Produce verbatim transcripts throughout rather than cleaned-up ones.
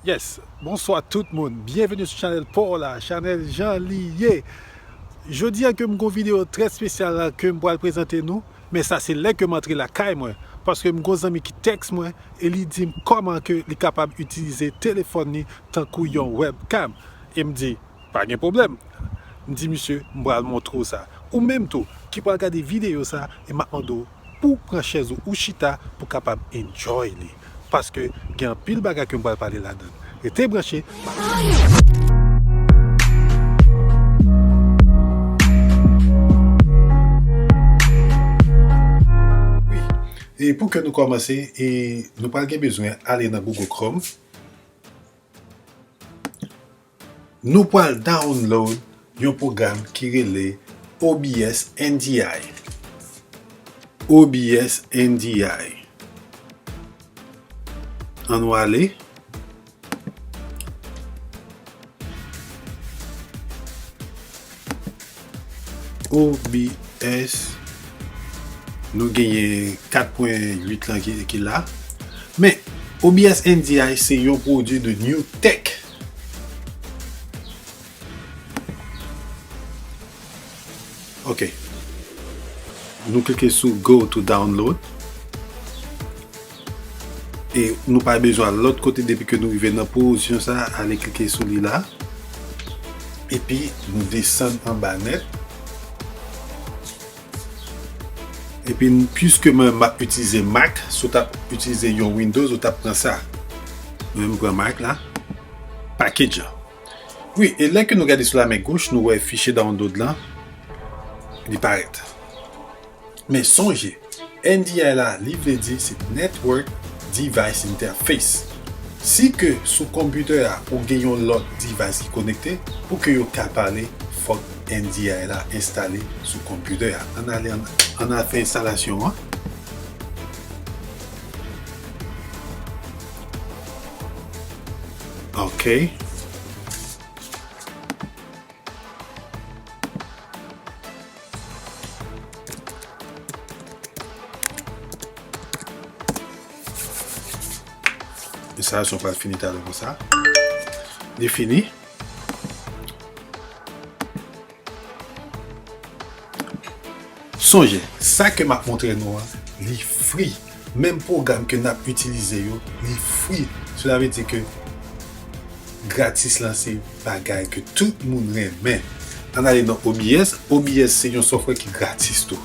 Yes, bonswa tout moun. Byenveni sou chanèl pa w la, chanèl Jan Li Ye. Jodi a ke m gon videyo trè espesyal la ke m pral prezante nou, men sa se lè ke m antre lakay mwen, paske m gon zanmi ki tèks mwen e li di m kòman ke li kapab itilize telefòn li tankou yon webcam. E m di, pa gen pwoblèm. M di misye, m pral montre w sa. Ou menm tou, ki pral gade videyo sa, e m ap mande w pou w pran chèz ou, ou chita pou w kapab enjoy li. Paske gen anpil bagay ke m pral pale ladan l. Rete branche. Wi. E pou ke nou kòmanse, e nou pral gen bezwen ale nan Google Chrome. Nou pral download yon pwogram ki rele O B S N D I. O B S N D I. Ann nou ale. O B S, nou genyen kat pwen uit lan ki, ki la. Men, O B S N D I se yon pwodui de NewTek. Ok. Nou klike sou Go to Download. E nou pa bezwen al lòt kote depi ke nou rive nan pozisyon sa, ale klike sou li la. Epi nou desann anba nèt. Epi piske mwen m ap itilize Mac, si w t ap itilize yon Windows, ou t ap pran sa. Mwen m pran Mac la. Package la. Wi, e lè ke nou gade sou lamen goch, nou wè fichye download lan, li parèt. Men sonje, N D I la, li vle di se Network Device Interface. Si ke sou konpitè a ou gen yon lòt device ki konekte, pou ke yo ka pale, fòk N D I la enstale sou konpitè a. Ann ale, ann, ann al fè enstalasyon an. Ok. Enstalasyon pral fini talè konsa. Li fini. Sonje, sa ke m ap montre nou an, li free. Menm pwogram ke n ap itilize yo, li free. Sela vle di ke gratis lan se bagay ke tout moun renmen. Ann ale nan O B S. O B S se yon software ki gratis tou.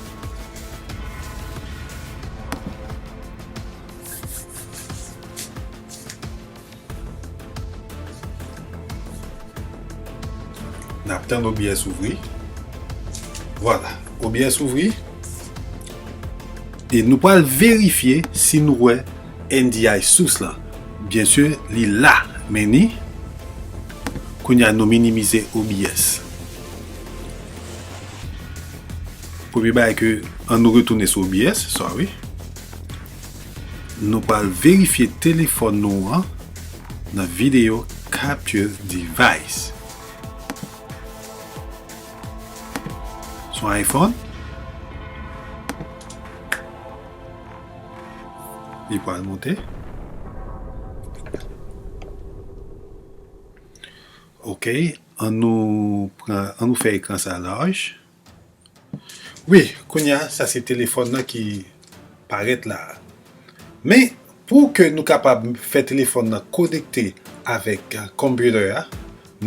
N ap tann O B S ouvri. Vwala, O B S ouvri. E nou pral verifye si nou wè N D I source lan. Byen si, li la, men ni. Kounye a, nou minimize O B S. Premye bagay ke, ann nou retounen sou O B S, sorry. Nou pral verifye telefòn nou an nan videyo Capture Device. Sou iPhone. Li pral monte. Ok, ann nou pran, ann nou fè ekran sa laj. Wi, kounye a, sa se telefòn nan ki parèt la a. Men, pou ke nou kapab fè telefòn nan konekte avèk, eh, konpitè a,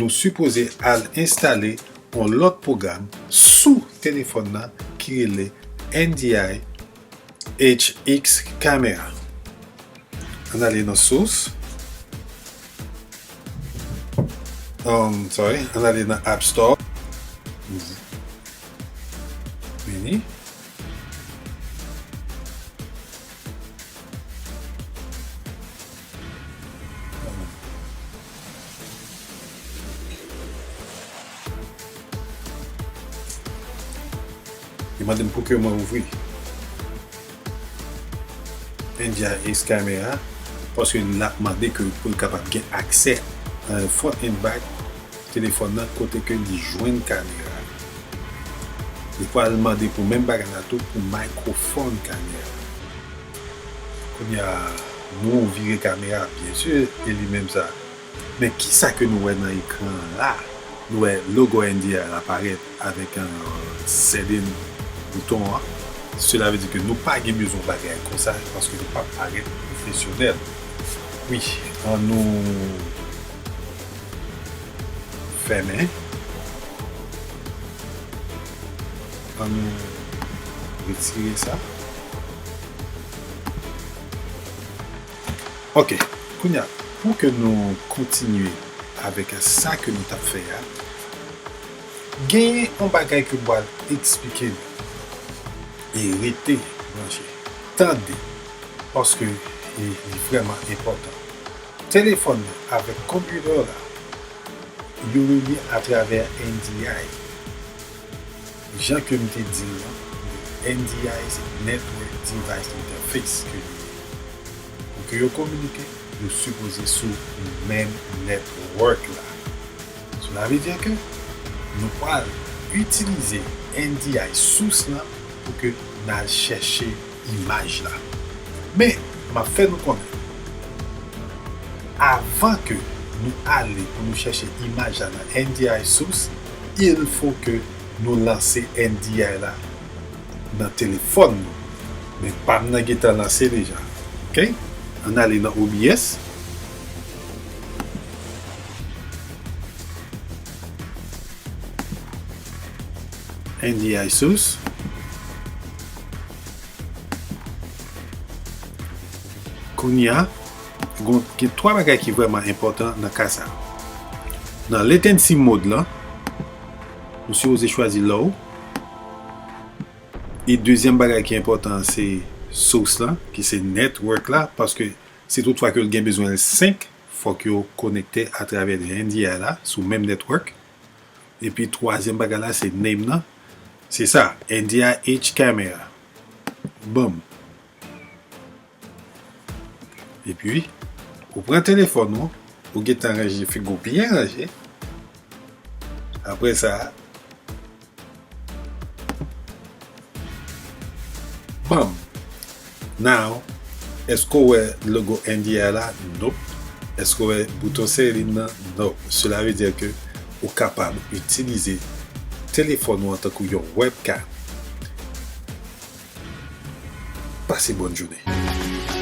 nou sipoze al enstale yon lòt pwogram sou telefòn nan ki rele N D I H X Camera. Ann ale nan source. Um, sorry, ann ale nan App Store. Vini. Li mande m pou ke mwen ouvri N D I X Camera, paske l ap mande ke pou l kapab gen aksè, eh, front and back telefòn nan kote ke li jwenn kamera. Li pral mande pou menm bagay la tou pou microphone kamera. Kounye a, nou vire kamera, byen si, e li menm sa. Men kisa ke nou wè nan ekran an la? Nou wè logo N D I a parèt avèk yon sèten bouton an. Sela vle di ke nou pa gen bezwen bagay konsa paske li p ap parèt pwofesyonèl. Wi, ann nou fèmen. Ann nou retire sa. Ok, kounye a, pou ke nou kontinye avèk sa ke nou t ap fè a, genyen yon bagay ke m pral eksplike nou. E rete branche. Tande, paske e, li vrèman enpòtan. Telefòn nan avèk konpitè la, yo relye atravè N D I. Jan ke m te di w lan, N D I se Network Device Interface ke li ye. Pou ke yo kominike, yo sipoze sou menm network la. Sela vle di ke nou pral itilize N D I source lan pou ke n al chèche imaj la. Men, m ap fè nou konnen, avan ke nou ale pou nou chèche imaj la nan N D I source, il faut que nou lanse N D I la nan telefòn nou. Men pa m nan gentan lanse deja. Ok? Ann ale nan O B S. N D I source. Kounye a, gon, gen twa bagay ki vrèman enpòtan nan ka sa. Nan latency mode lan, nou sipoze chwazi low. E dezyèm bagay ki enpòtan, se source lan, ki se network la, paske si toutfwa ke l gen bezwen L senk, fòk yo konekte atravè N D I la, sou menm network. Epi twazyèm bagay la, se name nan. Se sa, N D I H camera. Banm. Epi, ou pran telefòn ou, ou gentan ranje figi w byen ranje. Apre sa, banm. Now, èske w wè logo N D I la? Nope. Èske w wè bouton seri m nan? Nope. Sela vle di ke ou kapab itilize telefòn ou antankou yon webcam. Pase bòn jounen.